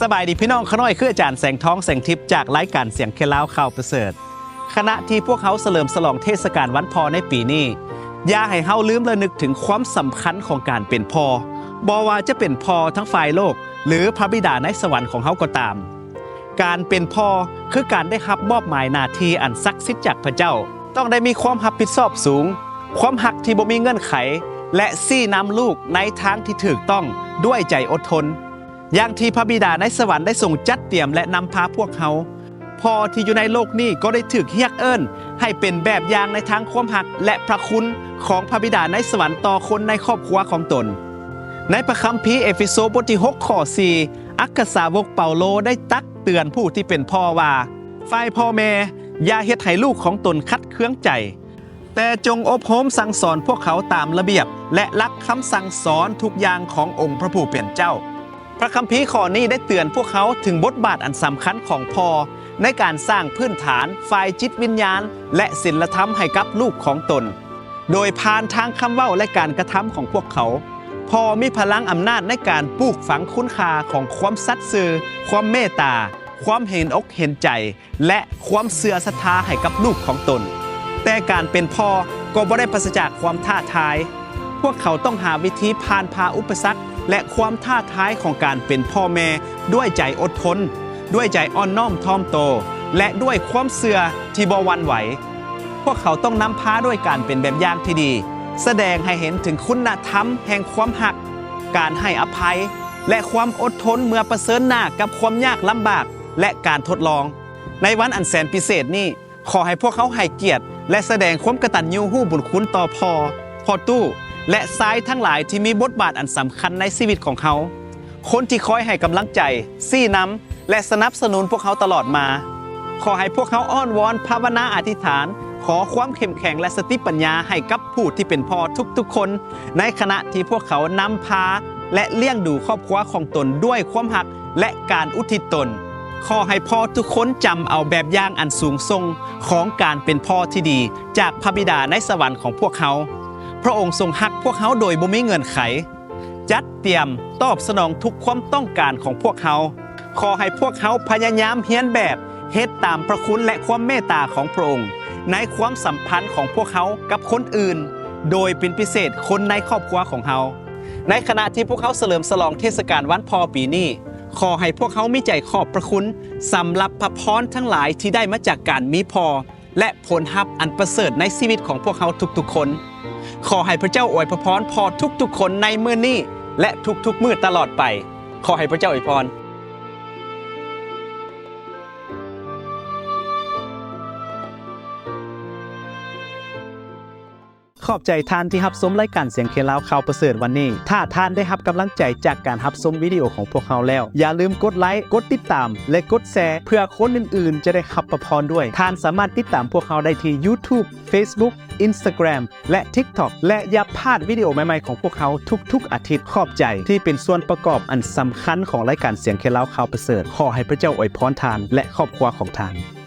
ສະບາຍດີພີ່ນ້ອງ, ຂ້ານ້ອຍຄືອາຈານແສງທອງ ແສງທິບ ຈາກລາຍການສຽງຄຽນລາວ ຂ່າວປະເສີດ. ຂະນະທີ່ພວກເຮົາສະເຫຼີມສະຫຼອງເທດສະການວັນພໍ່ໃນປີນີ້, ຢ່າໃຫ້ເຮົາລືມລະນຶກເຖິງຄວາມສຳຄັນຂອງການເປັນພໍ່, ບໍ່ວ່າຈະເປັນພໍ່ທັງຝ່າຍໂລກ ຫຼື ພະບິດາໃນສະຫວັນຂອງເຮົາກໍຕາມ. ການເປັນພໍ່ຄືການໄດ້ຮັບມອບໝາຍໜ້າທີ່ອັນສັກສິດຈາກພະເຈົ້າ, ຕ້ອງໄດ້ມີຄວາມຮັບຜິດຊອບສູງ, ຄວາມຮັກທີ່ບໍ່ມີເງື່ອນໄຂ ແລະ ຊີ້ນຳລູກໃນທາງທີ່ຖືກຕ້ອງດ້ວຍໃຈອົດທົນ. ຢ່າງທີ່ພະບິດາໃນສະຫວັນໄດ້ຊົງຈັດຕຽມ ແລະ ນຳພາພວກເຮົາ, ພໍ່ທີ່ຢູ່ໃນໂລກນີ້ກໍໄດ້ຖືກຮຽກເອີ້ນໃຫ້ເປັນແບບຢ່າງໃນທາງຄວາມຮັກ ແລະ ພະຄຸນຂອງພະບິດາໃນສະຫວັນຕໍ່ຄົນໃນຄອບຄົວຂອງຕົນ. ໃນພະຄຳພີເອເຟໂຊບົດທີຫົກ ຂໍ້ສີ່ ອັກຄະສາວົກເປົາໂລໄດ້ຕັກເຕືອນຜູ້ທີ່ເປັນພໍ່ວ່າ, ຝ່າຍພໍ່ແມ່ຢ່າເຮັດໃຫ້ລູກຂອງຕົນຂັດເຄືອງໃຈ, ແຕ່ຈົ່ງອົບຮົມສັ່ງສອນພວກເຂົາຕາມລະບຽບ ແລະ ຫຼັກຄຳສັ່ງສອນທຸກຢ່າງຂອງອົງພະຜູ້ເປັນເຈົ້າ. ພະຄຳພີຂໍ້ນີ້ໄດ້ເຕືອນພວກເຮົາເຖິງບົດບາດອັນສຳຄັນຂອງພໍ່ໃນການສ້າງພື້ນຖານຝ່າຍຈິດວິນຍານ ແລະ ສິນລະທຳໃຫ້ກັບລູກຂອງຕົນ, ໂດຍຜ່ານທາງຄຳເວົ້າ ແລະ ການກະທຳຂອງພວກເຂົາ. ພໍ່ມີພະລັງອຳນາດໃນການປູກຝັງຄຸນຄ່າຂອງຄວາມສັດຊື່, ຄວາມເມດຕາ, ຄວາມເຫັນອົກເຫັນໃຈ ແລະ ຄວາມເຊື່ອສັດທາໃຫ້ກັບລູກຂອງຕົນ. ແຕ່ການເປັນພໍ່ກໍບໍ່ໄດ້ປາສະຈາກຄວາມທ້າທາຍ. ພວກເຂົາຕ້ອງຫາວິທີຜ່ານຜ່າອຸປະສັກ ແລະ ຄວາມທ້າທາຍຂອງການເປັນພໍ່ແມ່ດ້ວຍໃຈອົດທົນ, ດ້ວຍໃຈອ່ອນນ້ອມຖ່ອມໂຕ ແລະ ດ້ວຍຄວາມເຊື່ອທີ່ບໍ່ຫວັ່ນໄຫວ. ພວກເຂົາຕ້ອງນຳພາດ້ວຍການເປັນແບບຢ່າງທີ່ດີ, ສະແດງໃຫ້ເຫັນເຖິງຄຸນນະທຳແຫ່ງຄວາມຮັກ, ການໃຫ້ອະໄພ ແລະ ຄວາມອົດທົນເມື່ອປະເຊີນໜ້າກັບຄວາມຍາກລຳບາກ ແລະ ການທົດລອງ. ໃນວັນອັນແສນພິເສດນີ້, ຂໍໃຫ້ພວກເຮົາໃຫ້ກຽດ ແລະ ສະແດງຄວາມກະຕັນຍູຮູ້ບຸນຄຸນຕໍ່ພໍ່, ພໍ່ຕູ້ ແລະ ຊາຍທັງຫຼາຍທີ່ມີບົດບາດອັນສຳຄັນໃນຊີວິດຂອງເຮົາ, ຄົນທີ່ຄອຍໃຫ້ກຳລັງໃຈ, ຊີ້ນຳ ແລະ ສະໜັບສະໜູນພວກເຮົາຕະຫຼອດມາ. ຂໍໃຫ້ພວກເຮົາອ້ອນວອນ, ພາວະນາ, ອະທິຖານ, ຂໍຄວາມເຂັ້ມແຂງ ແລະ ສະຕິປັນຍາໃຫ້ກັບຜູ້ທີ່ເປັນພໍ່ທຸກໆຄົນ, ໃນຂະນະທີ່ພວກເຂົານຳພາ ແລະ ລ້ຽງດູຄອບຄົວຂອງຕົນດ້ວຍຄວາມຮັກ ແລະ ການອຸທິດຕົນ. ຂໍໃຫ້ພໍ່ທຸກຄົນຈຳເອົາແບບຢ່າງອັນສູງສົ່ງຂອງການເປັນພໍ່ທີ່ດີຈາກພະບິດາໃນສະຫວັນຂອງພວກເຮົາ. ພະອົງຊົງຮັກພວກເຮົາໂດຍບໍ່ມີເງື່ອນໄຂ, ຈັດຕຽມຕອບສະໜອງທຸກຄວາມຕ້ອງການຂອງພວກເຮົາ. ຂໍໃຫ້ພວກເຮົາພະຍາຍາມຮຽນແບບ, ເຮັດຕາມພະຄຸນ ແລະ ຄວາມເມດຕາຂອງພະອົງໃນຄວາມສຳພັນຂອງພວກເຮົາກັບຄົນອື່ນ, ໂດຍເປັນພິເສດຄົນໃນຄອບຄົວຂອງເຮົາ. ໃນຂະນະທີ່ພວກເຮົາສະເຫຼີມສະຫຼອງເທດສະການວັນພໍ່ປີນີ້, ຂໍໃຫ້ພວກເຮົາມີໃຈຂອບພະຄຸນສຳລັບພະພອນທັງຫຼາຍທີ່ໄດ້ມາຈາກການມີພໍ່ ແລະ ຜົນຮັບອັນປະເສີດໃນຊີວິດຂອງພວກເຮົາທຸກໆຄົນ. ຂໍໃຫ້ພະເຈົ້າອວຍພະພອນພໍ່ທຸກໆຄົນໃນມື້ນີ້ ແລະ ທຸກໆມື້ຕະຫຼອດໄປ. ຂໍໃຫ້ພະເຈົ້າອວຍພອນ. ຂອບໃຈທ່ານທີ່ຮັບຊົມລາຍການສຽງຄຽນລາວຂ່າວປະເສີດວັນນີ້. ຖ້າທ່ານໄດ້ຮັບກຳລັງໃຈຈາກການຮັບຊົມວິດີໂອຂອງພວກເຮົາແລ້ວ, ຢ່າລືມກົດໄລ, ກົດຕິດຕາມ ແລະ ກົດແຊເພື່ອຄົນອື່ນໆຈະໄດ້ຮັບພະພອນດ້ວຍ. ທ່ານສາມາດຕິດຕາມພວກເຮົາໄດ້ທີ່ YouTube, Facebook, Instagram ແລະ TikTok ແລະ ຢ່າພາດວິດີໂອໃໝ່ໆຂອງພວກເຮົາທຸກໆອາທິດ. ຂອບໃຈທີ່ເປັນສ່ວນປະກອບອັນສຳຄັນຂອງລາຍການສຽງຄຽນລາວຂ່າວປະເສີດ. ຂໍໃຫ້ພະເຈົ້າອວຍພອນທ່ານ ແລະ ຄອບຄົວຂອງທ່ານ.